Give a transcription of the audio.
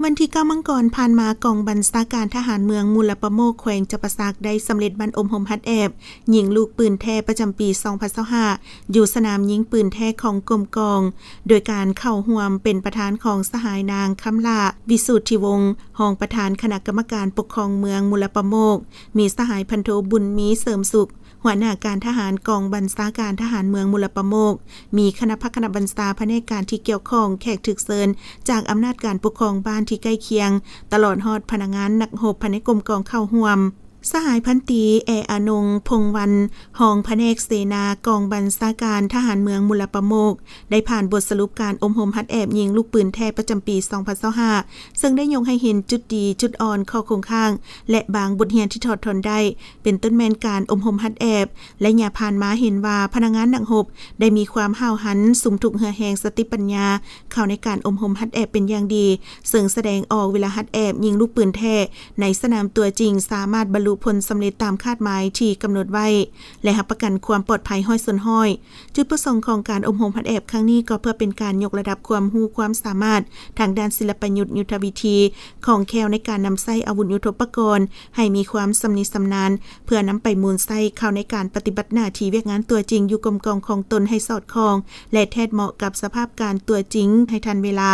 ວັນທີເກົ້າມັງກອນຜ່ານມາ, ກອງບັນຊາການທະຫານເມືອງມູລະປະໂມກ ແຂວງຈຳປາສັກ ໄດ້ສຳເລັດບັ້ນອົບຮົມຫັດແອບຍິງລູກປືນແທ້ປະຈຳປີສອງພັນຊາວຫ້າ ຢູ່ສະໜາມຍິງປືນແທ້ຂອງກົມກອງ, ໂດຍການເຂົ້າຮ່ວມເປັນປະທານຂອງສະຫາຍນາງ ຄຳຫຼ້າ ວິສຸດທິວົງ ຮອງປະທານຄະນະກຳມະການປົກຄອງເມືອງມູລະປະໂມກ, ມີສະຫາຍພັນໂທ ບຸນມີ ເສີມສຸກ ຫົວໜ້າການທະຫານກອງບັນຊາການທະຫານເມືອງມູລະປະໂມກ, ມີຄະນະພັກຄະນະບັນຊາພະແນກການທີ່ກ່ຽວຂ້ອງ, ແຂກຖືກເຊີນຈາກອຳນາດການປົກຄອງບ້ານທີ່ໃກ້ຄຽງ, ຕະຫຼອດຮອດພະນັກງານນັກຮົບພາຍໃນກົມກອງເຂົ້າຮ່ວມ. ສະຫາຍພັນຕີ ແອ ອານົງ ພົງວັນ ຮອງພະແນກເສນາກອງບັນຊາການທະຫານເມືອງມູລະປະໂມກ ໄດ້ຜ່ານບົດສະຫຼຸບການອົບຮົມຫັດແອບຍິງລູກປືນແທ້ປະຈຳປີສອງພັນຊາວຫ້າ ເຊິ່ງໄດ້ຍົກໃຫ້ເຫັນຈຸດດີ, ຈຸດອ່ອນ, ຂໍ້ຄົງຄ້າງ ແລະ ບາງບົດຮຽນທີ່ຖອດຖອນໄດ້ ເປັນຕົ້ນແມ່ນການອົບຮົມຫັດແອບ. ໄລຍະຜ່ານມາເຫັນວ່າພະນັກງານນັກຮົບໄດ້ມີຄວາມຫ້າວຫັນ, ສຸມທຸກເຫື່ອແຮງ, ສະຕິປັນຍາ ເຂົ້າໃນການອົບຮົມຫັດແອບເປັນຢ່າງດີ, ເຊິ່ງສະແດງອອກເວລາຫັດແອບຍິງລູກປືນແທ້ໃນສະໜາມຕົວຈິງ ສາມາດບັນລຸຜົນສຳເລັດຕາມຄາດໝາຍທີ່ກຳນົດໄວ້ ແລະ ຮັບປະກັນຄວາມປອດໄພຮ້ອຍສ່ວນຮ້ອຍ. ຈຸດປະສົງຂອງການອົບຮົມຫັດແອບຄັ້ງນີ້ ກໍເພື່ອເປັນການຍົກລະດັບຄວາມຮູ້ຄວາມສາມາດທາງດ້ານສິລະປະຍຸດ, ຍຸດທະວິທີ, ຄ່ອງແຄ້ວໃນການນຳໃຊ້ອາວຸດຍຸດໂທປະກອນ ໃຫ້ມີຄວາມຊຳນິຊຳນານ ເພື່ອນຳໄປໝູນໃຊ້ເຂົ້າໃນການປະຕິບັດໜ້າທີ່ວຽກງານຕົວຈິງຢູ່ກົມກອງຂອງຕົນໃຫ້ສອດຄ່ອງ ແລະ ແທດເໝາະກັບສະພາບການຕົວຈິງໃຫ້ທັນເວລາ.